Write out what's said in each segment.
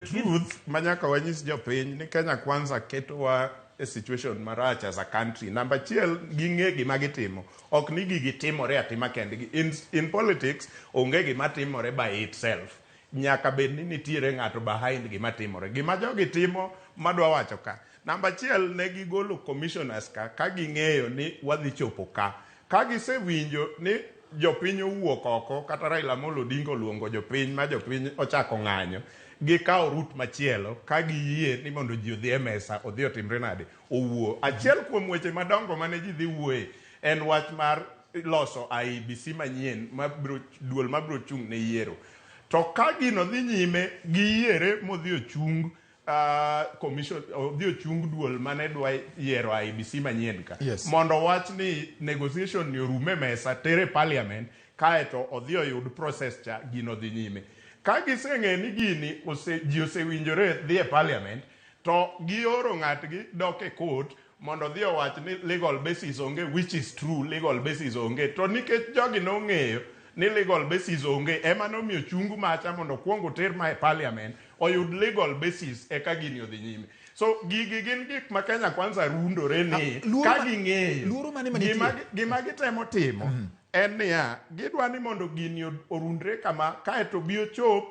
Truth manyaka wanyis jopiny ni Kenya Kwanza ketowa e situation marach as a country. Namba achiel, ging'e gima gitimo. Ok ni gigi timore atima kendgi. In politics, onge gima timore by itself. Nyaka bed ni nitiere ng'ato behind gima timore. Gima jogi timo madwa wacho ka. Namba achiel, ne gigolo commissioners ka, ka ging'eyo ni wadhi chopo ka. Ka gisewinjo ni jopiny owuok oko kata Raila Amolo Odinga oluongo jopiny ma jopiny ochako ng'anyo, gikawo route machielo ka giyie ni mondo ji odhi e mesa odhi otimre nade owuo. Achiel kuom weche madongo mane ji dhi wuoye en wach mar loso IEBC manyien mabiro duol mabiro chung' ne yiero. To ka gino dhi nyime giyiere modhi ochung commission odhi ochung duol mane dwa yiero IEBC manyien ka mondo wach ni negotiation ni orum e mesa tere parliament kaeto odhi oyud process cha gino dhi nyime. Ka giseng'e ni gini ose, ji osewinjore dhi e parliament to gioro ng'atgi dok e court mondo odhi owach ni legal basis onge, which is true, legal basis onge. To nikech jogi nong'eyo ni legal basis onge ema nomiyo chung macha mondo okuong oter ma e parliament oyud legal basis eka gini odhi nyime. So gigi gin gik ma Kenya Kwanza rundore ni Luoro ka ging'eyo luoro mane manitie? Gima gitemo timo en niya, gidwa ni mondo gini orundre kama kaeto bi ochop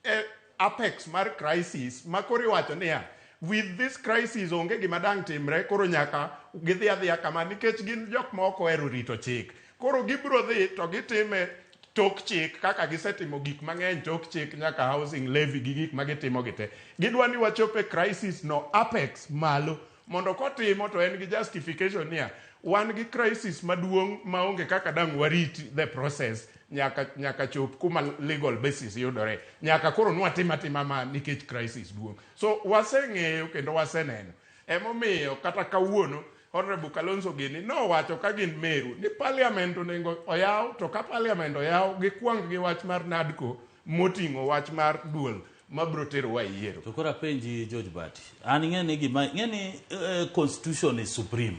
e apex mar crisis ma koro iwacho niya, with this crisis onge gima dang' timre, koro nyaka gidhi adhiya kama nikech gin jok ma ok ohero rito chik. Koro gibiro dhi to gitime tok chik kaka gisetimo gik mang'eny tok chik nyaka housing levy gi gik ma gitimo gi te. Gidwa ni wachop e crisis no apex malo mondo kotimo to en gi justification niya, wan gi crisis maduong' maonge kaka dang' warit the process nyaka chop kuma legal basis yudore. Nyaka koro nwatim atima ma nikech crisis duong'. So waseng'eyo kendo waseneno. Emomiyo kata kawuono Honorable Kalonzo gini nowacho ka gin Meru ni parliament onego oyaw, to ka parliament oyaw gikwang gi wach mar NADCO moting'o wach mar duol mabiro terowa e yiero. To koro apenji George Bati, an ing'e ni gima ing'e ni constitution is supreme.